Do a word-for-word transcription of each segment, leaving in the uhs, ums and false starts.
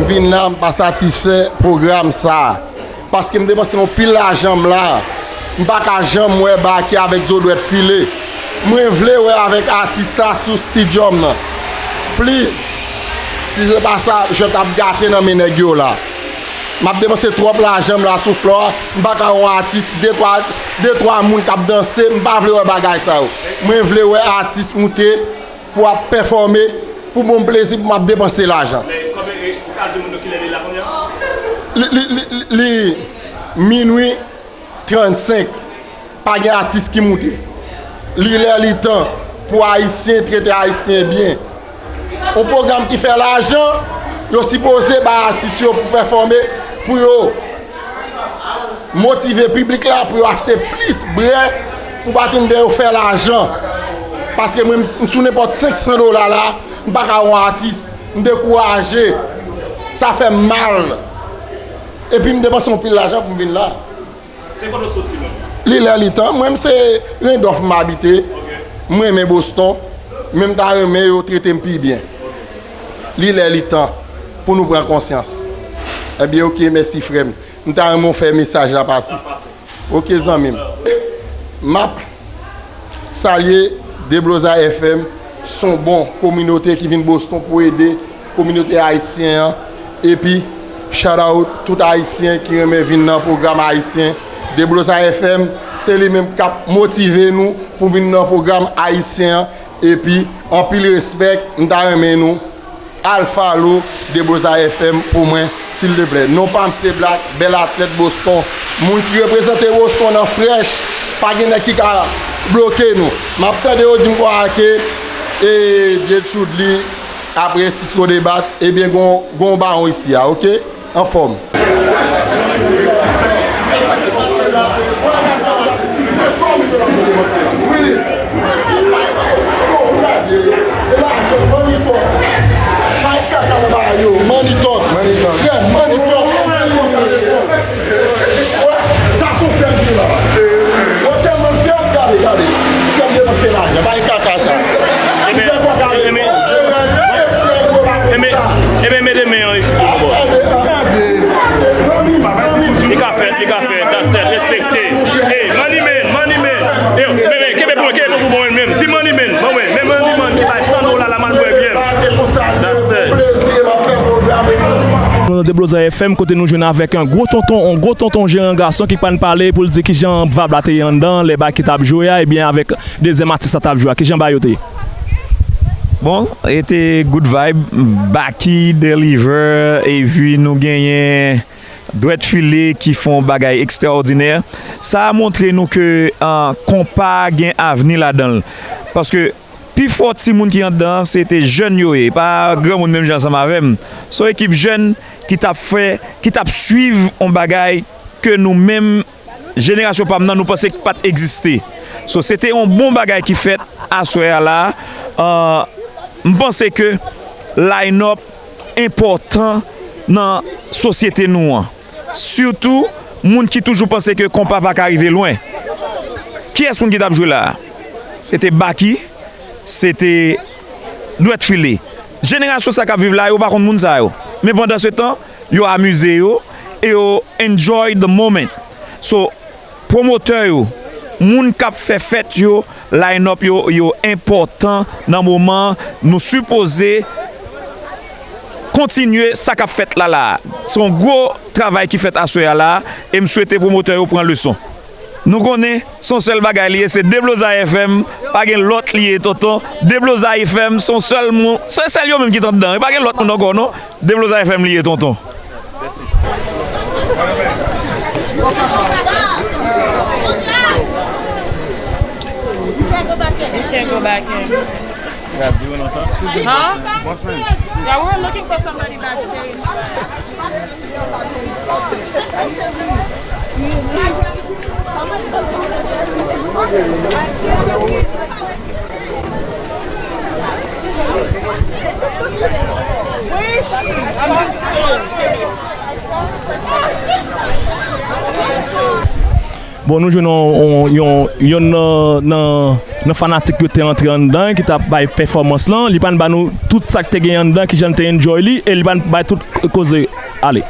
Vin la, m pa satisfè pwogram sa a. Paske m depanse yon pil lajan m la. M pa ka janm wè Baky avèk zo dwèt file. Mwen vle wè avèk atis la sou Stadium nan. Please. Si se pa sa, jan t ap gate nan men nèg yo la. M ap depanse twòp lajan m la sou flò a. M pa ka wè yon atis, de twa, de twa moun k ap danse. M pa vle wè bagay sa yo. Mwen vle wè atis moute pou ap pèfòme, pou bon plezi, pou m ap depanse lajan. Men kòman, e, ou ka di moun yo kilè li la kounye a? Li, li, li, li, li minwi trannsenk. Pa gen atis ki moute. Li lè li tan pou Ayisyen trete Ayisyen byen. Yon pwogram ki fè lajan, yo sipoze bay atis yo pou pèfòme, pou yo motive piblik la pou yo achte plis brè, pou pa tande yo fè lajan. Paske mwen, m, m sou nenpòt senk san dola la, m pa ka wè yon atis, m dekouraje. Sa fè m mal. Epi m depanse yon pil lajan pou m vin la. Se kote w soti menm? Li lè li tan. Mwen, m se Randolph m abite. Ok. M renmen Boston. Men m ta renmen yo trete m pi byen. Li lè li tan pou nou pran konsyans. Ebyen, ok, mèsi, frè m. M ta renmen w fè mesaj la pase. Ok, zanmi m. M ap salye Debloza F M, s on bon kominote ki vin Boston pou ede kominote ayisyen an. Epi, shout out tout ayisyen ki renmen vin nan pwogram ayisyen. Debloza F M, se li menm k ap motive nou pou vin nan pwogram ayisyen an. Epi, anpil respè, m ta renmen nou al follow Debloza F M pou mwen, silteplè. Non pa m se Black, bèl atlèt Boston. Moun ki reprezante Boston nan frèch, pa gen nèg ki ka bloke nou. M ap tande yo di m konsa ke, e, Jay Chudley, apre Cisco Debat, ebyen, gon, gon bawon isi a, ok? Anfòm. Money talk. Money talk. Frè, money talk. Sa se yon frè m ki la. Yo tèlman frè m, gade, gade. Frè m depanse lajan. Bay kaka sa. Ebyen, ebyen, ebyen, ebyen, mete men an isi tou, mon bòs. Li ka fèt, li ka fèt. That's it. Respekte. Hey, money man, money man. Yo, men, men, kenbe pou mwen, kenbe pou mwen menm. Di money man, mwen, men money man ki bay san dola la, m al bwè byè m. That's it. Nou nan Debloza F M, kote nou jwenn avèk yon gwo tonton, yon gwo tonton jeran gason ki pral pale pou l di kijan vibe la te ye anndan, lè Baky t ap jwe a, ebyen avèk dezyèm atis la t ap jwe a, kijan bagay yo te ye? Bon, e te good vibe, Baky deliver, epi nou genyen Dwèt File ki fè yon bagay ekstraòdinè. Sa a montre nou ke, ah, konpa gen avni ladan l. Paske pifò timoun ki anndan an, se te jèn yo ye, pa granmoun menm jan ansanm avè m. Se yon ekip jèn ki t ap fè, ki t ap swiv yon bagay ke nou menm, jenerasyon pa m nan, nou panse ki pa t egziste. So, se te yon bon bagay ki fèt aswè a la. Ah, m panse ke line-up enpòtan nan sosyete nou an. Sitou, moun ki toujou panse ke konpa pa ka rive lwen. Kiyès moun ki t ap jwe la a? Se te Baky, se te Dwèt File. Jenerasyon sa k ap viv la, yo pa konn moun sa yo. Men pandan se tan, yo amize yo e yo enjoy the moment. So, pwomotè yo, moun k ap fè fèt yo, line-up yo, yo enpòtan nan moman an. Nou sipoze kontinye sa k ap fèt la la a. Se yon gwo travay ki fèt aswè a la a, e m swete pwomotè yo pran leson. Nou konnen, se yon sèl bagay li ye, se Debloza F M, pa gen lòt li ye, tonton. Debloza F M, se yon sèl moun, se sèl yo menm ki t anndan, e pa gen lòt moun ankò, non. Debloza F M li ye, tonton. You can't go back in. Huh? Yeah, we were looking for somebody backstage, but Bon, nou jwenn yon, yon, yon, yonn nan, nan, nan fanatik yo te antre anndan, ki t ap bay pèfòmans lan. Li pa t ba nou tout sa k te gen anndan, kijan l te enjoy li, e li pa t bay tout koze ale.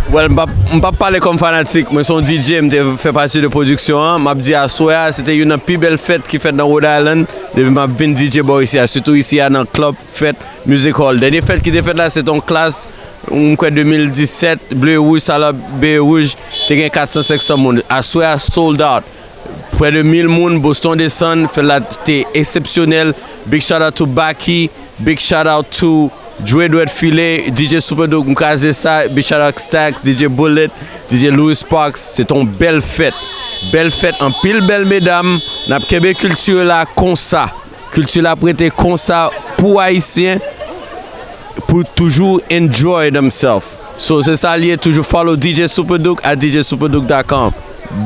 Well, m p ap, m p ap pale kòm fanatik. Mwen se yon D J, m te fè pati de pwodiksyon an. M ap di aswè a, se te youn nan pi bèl fèt ki fèt nan Rhode Island. Depi m ap vin D J bò isi a, sitou isi a nan club, fèt, music hall. Dènye fèt ki te fèt la, se te yon klas, m kwè de mil disèt, Ble Wouj, Salòp Ble Wouj, te gen kat san, senk san moun. Aswè a, sold out. Près de mil moun, Boston desann, fèt la te eksepsyonèl. Big shout out to Baky, big shout out to Joe Dwèt Filé, D J Super Duke, m kraze sa, big shout out Stax, D J Bullet, D J Louis Sparks, se te yon bèl fèt. Bèl fèt, anpil bèl medam, n ap kenbe kilti la konsa. Kilti la ap rete konsa pou Ayisyen, pou toujou enjoy themselves. So, se sa l ye, toujou follow D J Super Duke at D J Super Duke dot com.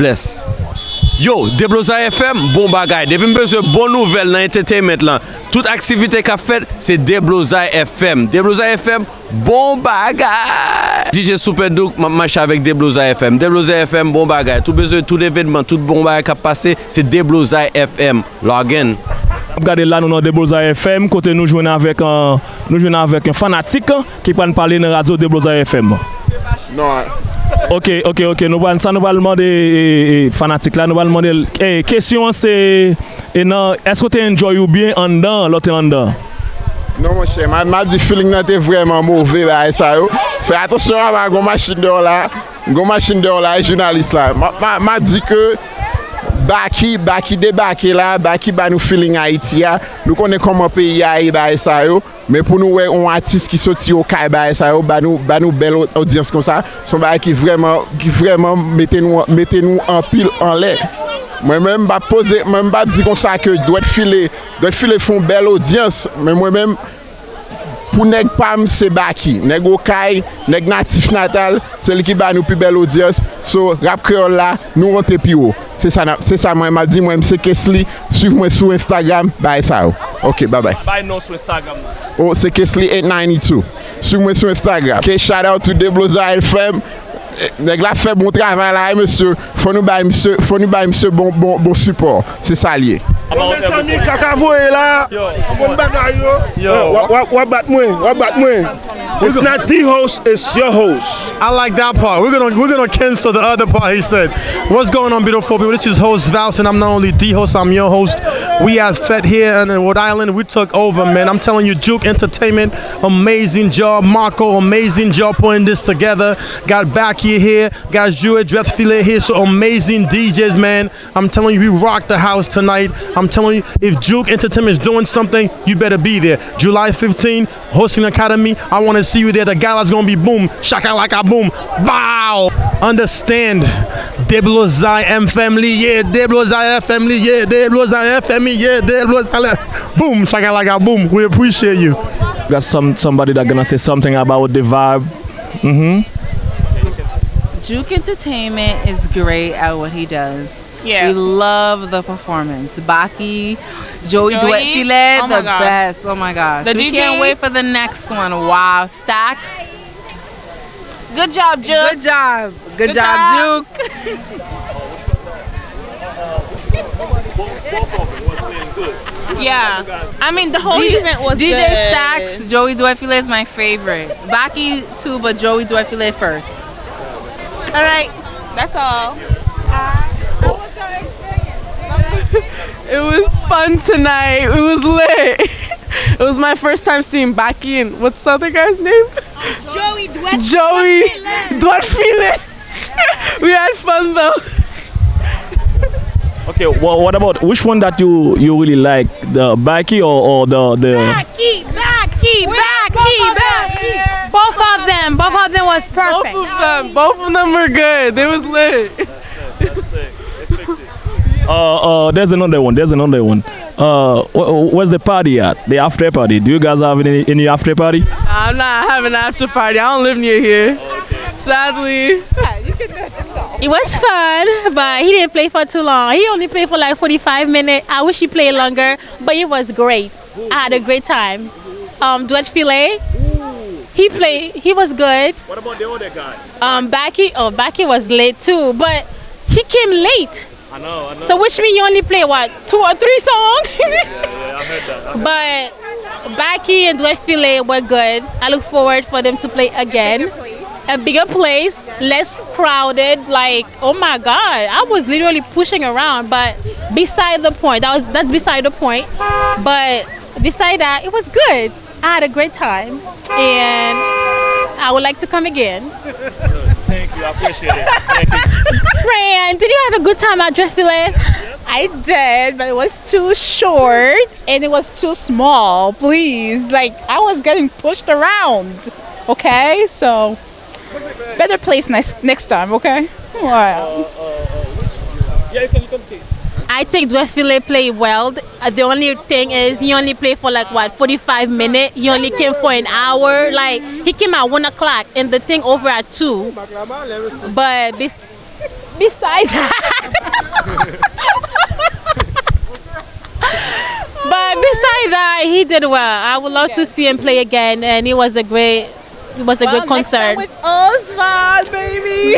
Bless. Yo, Deblozay F M, bon bagay. Depi m bezwen bon nouvèl nan entertainment lan, tout aktivite k ap fèt, se Deblozay F M. Deblozay F M, bon bagay. D J Super Duke, m ap mache avèk Deblozay F M. Deblozay F M, bon bagay. Tout bezwen, tout evènman, tout bon bagay k ap pase, se Deblozay F M. Log in. N ap gade la, nou nan Deblozay F M, kote nou jwenn avèk, euh, nou jwenn avèk yon fanatik ki pral pale nan radyo Deblozay F M. Non. Ok, ok, ok. Nou pral, sa nou pral mande e, e, fanatik la, nou pral mande l. E, kesyon an se, e nan, èske w te enjoy ou byen anndan, lè w te anndan? Non, monchè, m a, m ap di feeling nan te vrèman move, bagay sa yo. Fè atansyon, papa, gon machin dèyè w la. Gon machin dèyè w la, jounalis la. M a, m a, m ap di ke Baky, Baky debake la, Baky ba nou feeling Ayiti a. Nou konnen kòman peyi a ye, bagay sa yo. Men pou nou wè yon atis ki soti Okay, bagay sa yo, ba nou, ba nou bèl o-, odyans konsa, se yon bagay ki vrèman, ki vrèman mete nou, mete nou anpil anlè. Mwen menm, m p ap poze, mwen m p ap di konsa ke Dwèt Filé, Dwèt Filé fè yon bèl odyans, men mwen menm, pou nèg pa m, se Baky. Nèg Okay, nèg natif natal, se li ki ba nou pi bèl odyans. So, rap kreyòl la, nou monte pi wo. Se sa n ap, se sa mwen m ap di, mwen m se Kesly, swiv mwen sou Instagram, bagay sa yo. Ok, babay. Bay non sou Instagram nan. Oh, se Kesly eight ninety-two. Swiv mwen sou Instagram. Ok, shout out to Deblozay F M. Nèg la fè bon travay la wi mesye. Fò nou bay misye, fò nou bay misye bon, bon, bon sipò. Se sa l ye. Bon, mezanmi, kaka voye la. Bon bagay yo. W ap, w ap, w ap bat mwen, w ap bat mwen. It's not the host, it's your host. I like that part. We're gonna we're gonna cancel the other part he said. What's going on, beautiful people? This is host Valson. I'm not only the host, I'm your host. We at Fête here in Rhode Island. We took over, man. I'm telling you, Juke Entertainment, amazing job. Marco, amazing job putting this together. Got Baky here. Got Joe Dwèt Filé here. So amazing D Js, man. I'm telling you, we rock the house tonight. I'm telling you, if Juke Entertainment is doing something, you better be there. July fifteen, Hosting Academy, I want to see you there. The gala's gonna be boom, shakalaka boom, bow. Understand, Deblozay F M li ye, Deblozay F M li ye, Deblozay F M li ye, Deblozay, boom, shakalaka boom. We appreciate you. Got some somebody that gonna say something about the vibe. Mm-hmm. Juke Entertainment is great at what he does. Yeah. We love the performance. Baky, Joey, Joey Dwèt Filé, oh my the God. Best. Oh my gosh. The we D Js. Can't wait for the next one. Wow. Stax. Good job, Juke. Good job. Good, good job, job, Juke. Yeah. I mean, the whole D J, event was D J good. Stax, Joey Dwèt Filé is my favorite. Baky too, but Joey Dwèt Filé first. All right. That's all. It was fun tonight. It was lit. It was my first time seeing Baky and what's the other guy's name? Joey Dwet. Joey Dwet Filé. We had fun though. Okay, well, what about which one that you you really like, the Baky or, or the the? Baky, Baky, Baky, Baky. Both of them, both of them was perfect. Both of them, both of them were good. It was lit. Uh, uh, there's another one. There's another one. Uh, wh- wh- where's the party at? The after party. Do you guys have any, any after party? I'm not having an after party. I don't live near here. Sadly. It was fun, but he didn't play for too long. He only played for like forty-five minutes. I wish he played longer, but it was great. I had a great time. Um, Dwet Filé, he played. He was good. What about the other guy? Um, Baky. Oh, Baky was lit too, but He came late. I know, I know. So which means you only play what, two or three songs? Yeah, yeah, I heard that. I heard But Baky and Dwet Filé were good. I look forward for them to play again. A bigger place, less crowded. Like, oh my God, I was literally pushing around. But beside the point. That was that's beside the point. But beside that, it was good. I had a great time, and I would like to come again. Thank you, I appreciate it. Thank you. Fran, did you have a good time at Dwet Filé? I did, but it was too short and it was too small. Please, like, I was getting pushed around. Okay, so better place next next time. Okay. Wow. Yeah, you can, you can take. I think Dwet Filé played well. Uh, The only thing is he only played for like what, forty-five minutes. He only came for an hour. Like, he came at one o'clock and the thing over at two. But bes- besides that, but besides that, he did well. I would love to see him play again, and he was a great it was a good concert. Oswald, baby.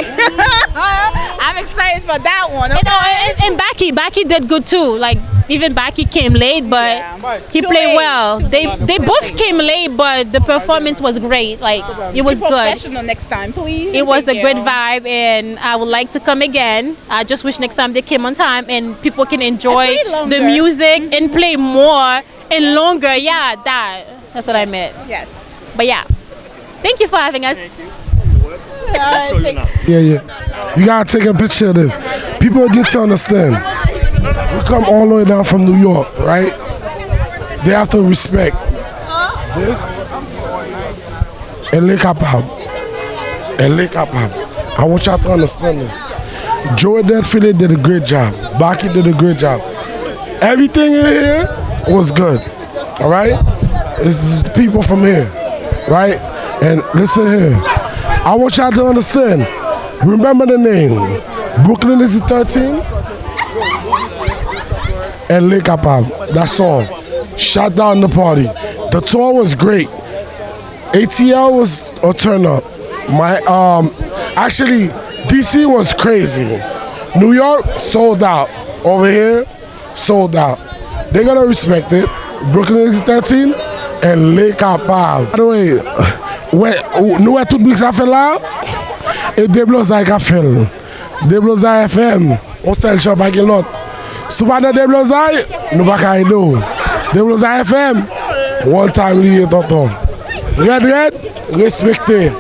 I'm excited for that one. You know, and, and Baky, Baky did good too. Like, even Baky came late, but he played well. They they both came late, but the performance was great. Like, it was good. Professional next time, please. It was a great vibe, and I would like to come again. I just wish next time they came on time and people can enjoy the music and play more and longer. Yeah, that that's what I meant. Yes. But yeah, thank you for having us. I'll show you now. Yeah, yeah. You gotta take a picture of this. People need to understand. We come all the way down from New York, right? They have to respect this. Elle est capable. Elle est capable. I want y'all to understand this. Joey Dead Philly did a great job. Baky did a great job. Everything in here was good. All right? This is people from here. Right? And listen here. I want y'all to understand. Remember the name. Brooklyn is the thirteen. And Lake Apab. That's all. Shut down the party. The tour was great. A T L was a turn up. My um actually D C was crazy. New York sold out. Over here, sold out. They gotta respect it. Brooklyn is thirteen and Lake Apab. By the way, wè, nou wè tout bri sa fè la? E Deblozay ka fè l. Deblozay F M, yon sèl chan, pa gen lòt. Si w pa nan Deblozay, nou pa ka ede w. Deblozay F M, one time li ye, tonton. Rèd rèd, respekte.